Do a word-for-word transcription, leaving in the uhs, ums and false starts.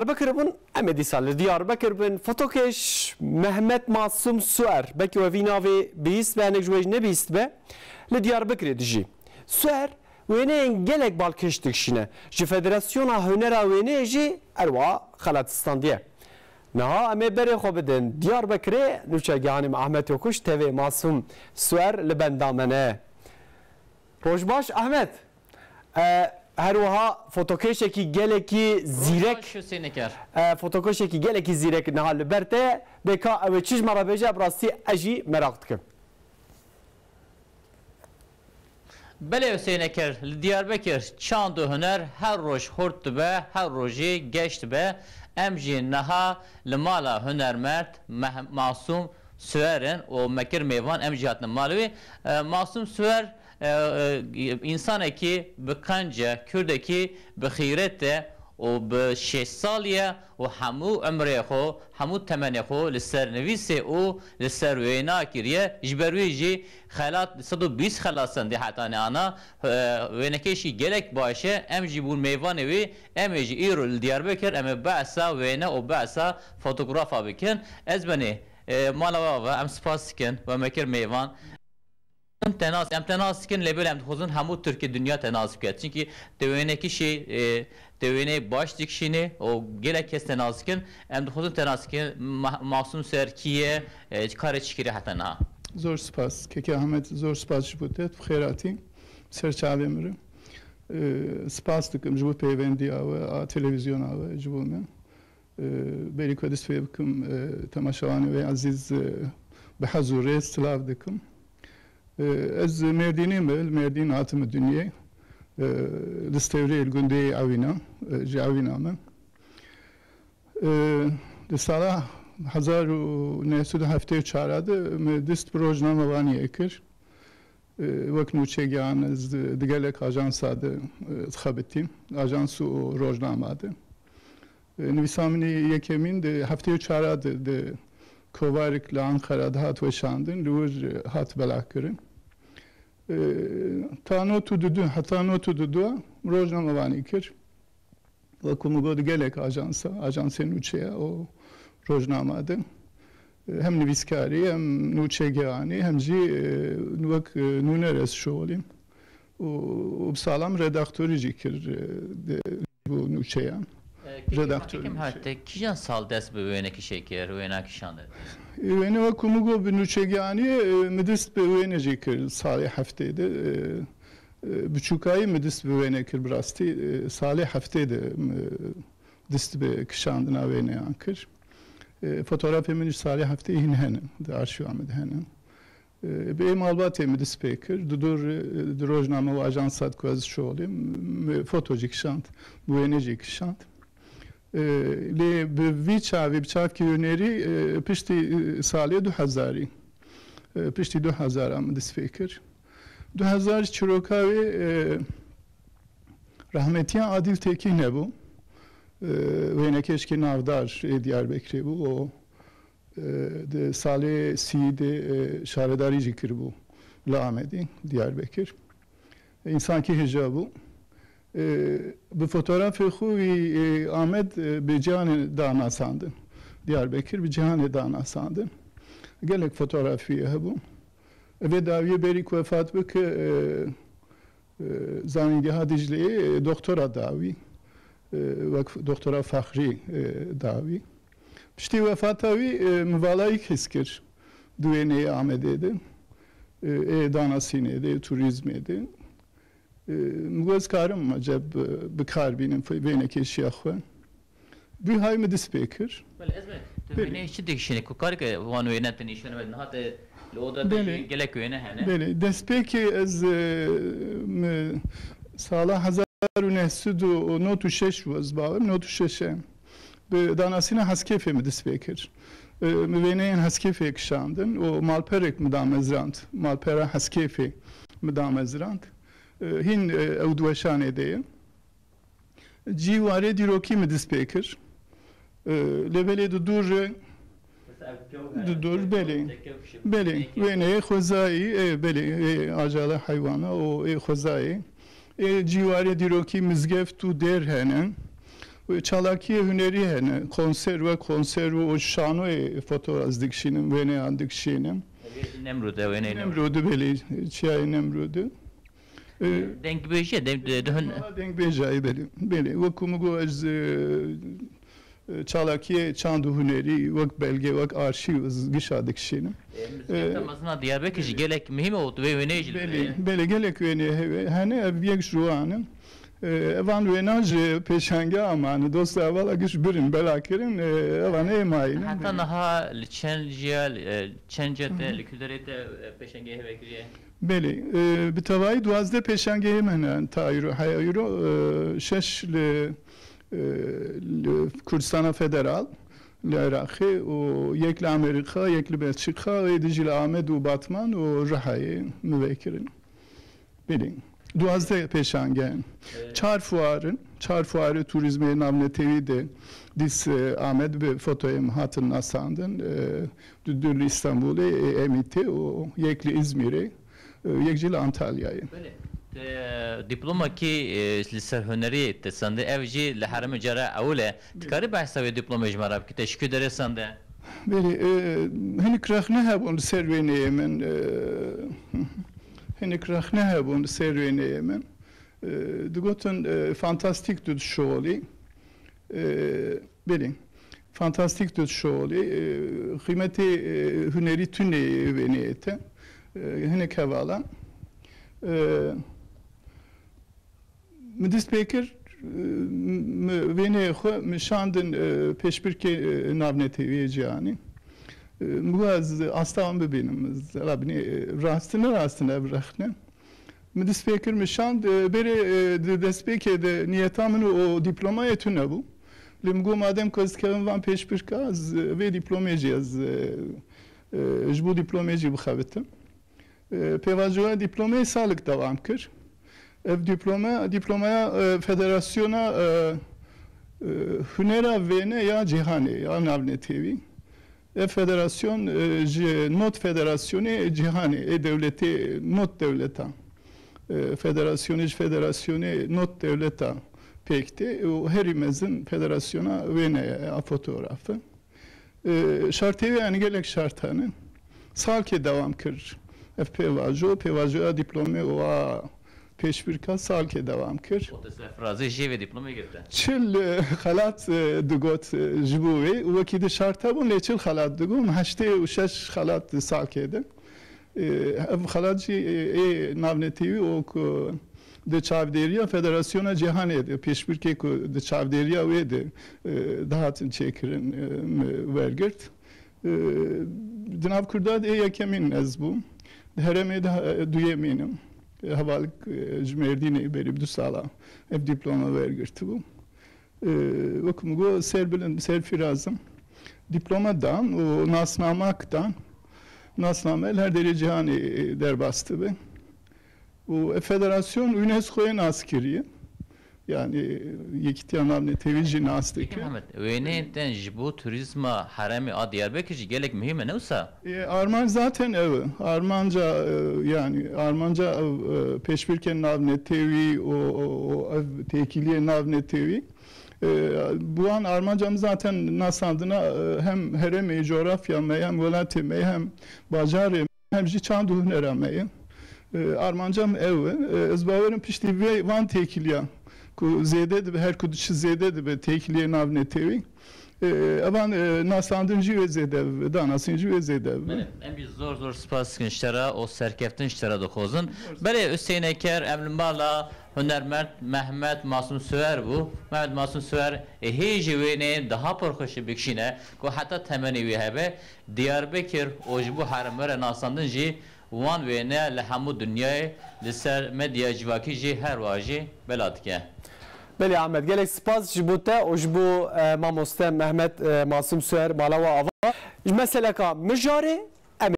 Diyarbekir bûn, em ê dîsa li Diyarbekir bin. Fotokêş Mehmet Masum Suer, belkî we vî navê bihîst be, hinek ji we jî nebihîst be. Li Diyarbekirê dijî. Suer wêneyên gelek balkêş dikişîne. Ji Federasyona Hunera Wêneyê jî her wiha xelat standiye. Niha em ê berê xwe bidin Diyarbekirê, nûçegihanê me Ahmet Yokuş, tevê Masum Suer li benda me ne. Roj baş Ahmet. E, her wiha fotokêşekî gelekî zîrek, Roj baş Hüseyneker. E, fotokêşekî gelekî zîrek niha li ber te ye. Bê ka ew ê çi ji me re bêje, bi rastî ez jî meraq dikim. Belê Hüseyneker, li Diyarbekir çand û huner her roj xurt dibe, her rojê geş dibe. Em jî niha li mala hunermend Meh-, Masûm Suwer in û me kir mêvan, em jî hatine mala wê. E, Masûm Suwer, e, e, însanekî bi qenc e, Kurdekî bi xîret e û bi şêst salî ye û hemû emrê xwe, hemû temenê xwe li ser nivîsê û li ser wêna kiriye. Ji ber wî jî xelat, sed û bîst xelat sendî heta ne ana. E, wênekêşî gelek baş e. Em jî bûn mêvanê wî. Em ê jî îro li Diyarbekir, em ê behsa wêne û behsa fotografa bikin. Ez benê, e, mala we ava, em spas dikin, we me kir mêvan. Em te nas, em te nas dikin, lê belê em dixwazin hemû Tirkiye, dinya te nas bike. Çimkî te wênekişî, e, te wêneyê baş dikişînê û gelek kes te nas dikin. Em dixwazin te nas dikin, Ma-, Masûm Suwer kî ye, e, karê çi kiriye heta niha. Zor spas. Keke Ahmet, zor spas ji bo te. Tu bi xêr hatî. Ser çavê min re. E, spas dikim ji bo peyvendiya we, a televîzyona we, ji bo me. E, berî ku dest pê bikim, e, temaşevanê wê ezîz, e, bi hez û rêz silav dikim. E, ez Mêrdînî me, li Mêrdîn hatime dinyê. E, li Stewrê, li gundê Ewîna, e, ji Ewîna me. E, di sala hezar û neh sed û heftê û çar de min dest bi rojnamevaniyê kir. E, wek nûçegihan ez di gelek ajansa de, e, dixebitîm, ajans û rojnama de. E, nivîsa min ê yekemîn di heftê û çar de, di kovarik li Ankara dihat weşandin, li wir hat belavkirin. E, ta nod û du, heta nod û du rojnamevanî kir. Wekî min got, gelek ajansa, ajansê nûçeya û rojnama de, e, hem nivîskarî, hem nûçegihanî, hem jî, e, wek, e, nûner ez şixulîm. Û, û bi salan redaktorî jî kir, e, de, bo nûçeyan. E, kekê Redaktor Fatih Kim nûçe. Hate, kîjan sal dest bi wênekişê kir, wêna kişandin? E, wêne wekî min got, bi nûçegihanî, e, min dest bi wêne jî kir salê heftê de. E, E, biçûkayî min dest bi wêne kir, bi rastî, e, salê heftê de, e, dest bi kişandina wêneyan kir. E, fotografê min ji salê heftê hîn hene, di arşîva min de hene. E, bi ê malbatê min dest pê kir. Di dor, e, di rojname û ajansa de ku ez şixulîm, min foto jî kişand, bi wêne jî kişand. E, lê bi vî çavî, bi çavkî hunerî, e, piştî, e, salê du hezarî, e, piştî du hezara min dest pê kir. Du hezar çîroka wê, e, rehmetiya Adîl Tekîn hebû. E, wênekêşkî navdar ê Diyarbekirê bû. O, e, di salê sî de, e, şaredarî jî kiribû li Amedê, Diyarbekir. Însankî hêja bû. E, bi fotografê xwe wî, e, Amed, e, bi cîhanê da nasandin. Diyarbekir bi cîhanê da nasandin. Gelek fotografî hebû. Vê dawiyê berî ku wefat bike, e, e, Zanîngeha Dicleyê, e, doktora dawî, e, wek doktora fexrî, e, dawî. Piştî wefata wî, e, min valayî his kir di wêneyê Amedê de, e, ê danasînê de, ê turîzmê de. E, min got, ez karim eceb, e, bi kar bînim fe-, wênekêşiya xwe. Vî hay min dest pê kir. Belê, ez me, tu Belê. Wêneyê çi dikişînî? Ku kareke wan wêne te nîşan be, niha te li oda te Belê. Jî gelek wêne hene. Belê, destpêkê ez, e, mi sala hezar û neh sed û nod û şeş bû, ez bawem, nod û şeş e. Bi danasîna Heskêfê min dest pê kir. E, min wêneyên Heskêfê kişandin û malperek min damezrand. Malpera Heskêfê min damezrand. E, hîn, e, ew di weşanê de ye. Cî warê dîrokî min dest pê kir. E, lê belê di dûr re, di dûr, belê. Belê, wêneyê xwezayî, ê, belê, ê, ajala heywana û ê xwezayê. Ê, cî warê dîrokî mizgeft û dêr hene. Çalakiyê hunerî hene. Konser wek konser û şanoyê foto ez dikişînim, wêneyan dikişînim. Nemrûd e, wêneyê Nemrûd. Nemrûdî, belê, çiyayê Nemrûdî. E, Dengbêjî ye, deng-, de-, de-, hun- Valla dengbêjayê, belê. Belê. Wek ku min got, ez, e, e, çalakiyê çand û hunerî, wek belge, wek arşîv, ez gişa dikişînim. E, mizgefta E, mezin a Diyarbekir jî gelek muhîm e û tu vê wêneyê jî li vir Belê, heye. Belê, gelek wêneyê heye. Hene ev yek ji wan in. E, evan wêna ji pêşangeha mane. Dost û hevala giş birin, bela kirin, e, evan ê mayî ne? Heta niha li çend ciya, li, e, çend ciya te, Hı hı. li ku derê te, e, pêşangehê heve kiriye? Belê, e, bi tevayî duwazdeh pêşangehê me hene ta îro, heya îro, e, şeş li, e, li Kurdistana Federal, li Iraqê û yek li Amerîka, yek li Belçîka, êdî jî li Amed û Batman û Rihayê min vê kirin. Belê. Duwazdeh pêşange in. Ee, Çar fuar in. Çar fuarê turizmê navnetewî de dîs, e, Amed bi fotoyê min hatin nasandin. E, du, du li Îstanbulê, e, M İT û yek li Îzmîrê, e, yek jî li Antalyayê. Belê. Te dîplomakî, e, li ser hunerî te sandî, ev jî li herêmê cara ewil e. Belê. Dikarî behsa wê dîplomê ji me re bikî? Te ji ku derê sande? Belê, e, hinek rexne hebûn li ser wêneyê min, e, hinek rexne hebûn li ser wêneyê min. E, digotin, e, fantastîk tu dişolî. E, belê, fantastîk tu dişolî. E, qîmetê, e, hunerî tune yê wêneyê te. E, hinek hevala. E, Min dest pê kir, e, mi wêneyê xwe min şandin, e, pêşbirkê, e, navnetewî yê cîhanî. E, min got ez asta wan bibînim. Zela binê, e, rast e, ne rast e, ev rexne. Min dest pê kir, min şand, e, berê, e, di destpêkê de niyeta min û o dîplomayê tune bû. Lê min got madem ku ez dikevim van pêşbirka, ez, e, vê dîplomê jî ez, e, e, ji bo dîplomê jî bixebitim. E, pêvajoya dîplomeyê salek dewam kir. Ev dîplome, dîplomeya, e, Federasyona, e, e, Hunera Wêne ya Cîhanê, ya navnetewî. Ev federasyon, e, ji not federasyonê cîhanê, ê dewletê, not dewleta. E, federasyonê ji federasyonê not dewleta pêk tê û herî mezin Federasyona Wêne ya fotografi. E, şartê wê, yani gelek şart hene. Salkê dewam kir. Ev pêvajo, pêvajoya dîplomê û a pêşbirka salkê dewam kir. Û te serfirazî jê vê dîplomê girte? Çil, e, xelat, e, digot, e, ji bo wê. Û wekî di şart hebûn, lê çil xelat digot. Min heştê û şeş xelat di salkê de. E, ev xelat jî, e, ê navnetewî û ku di çavdêriya Federasyona Cîhanê de, pêşbirkê ku di çavdêriya wê de, e, dihatin çêkirin, e, min wergirt. E, di nav Kurda de ê yekemîn ez bûm. Di herêmê de, e, duyemîn im. E, hevalek, e, ji Mêrdînê berî bi du sala ev dîploma wergirtibû. E, wek min got, serbilind, serfiraz im. Dîploma dan û nasnamak dan. Nasname li her derê cîhanê, e, derbas dibe. Û federasyon UNESCO'yê nas kiriye. Yani Yekîtiya Navnetewî jî nas dike. Peki Mehmet, wêneyên te ji bo turîzma herêmê a Diyarbekir jî gelek muhîm e, ne wisa? E, armanc zaten ew e. Armanca, e, yani armanca ew, e, pêşbirkên navnetewî û, û, û ev têkiliyê navnetewî. E, bi wan armanca min zaten nasandina, e, hem herêmê, coğrafya me, hem welatê me, hem bajarê me, hem jî çand û hunera me ye. E, armanca min ew e. E, ez bawerim piştî vê, van têkiliya ku zêde dibe, her ku diçi zêde dibe têkiliyê navnetewî. E, evan, e, nasandin jî wê zêde bibe, danasîn jî wê zêde bibe. Belê, em jî zor zor spas dikin ji te re û serkeftin ji te re dixwazin. Belê, Hüseyin Eker, em li mala hunermend Mehmet Masum Suer bû. Mehmet Masum Suer, ê hê jî wêneyên daha pir xweş bikişîne ku heta temenê wî hebe. Diyarbekir û ji bo herêmê re nasandin jî wan wêne li hemû dinyayê li ser medya civakî jî her wiha jî bela dike. Belê Ahmet, gelek spas ji bo te û ji bo, e, mamoste Mehmet, e, Masum Suer mala we ava. Ji meseleka mijarê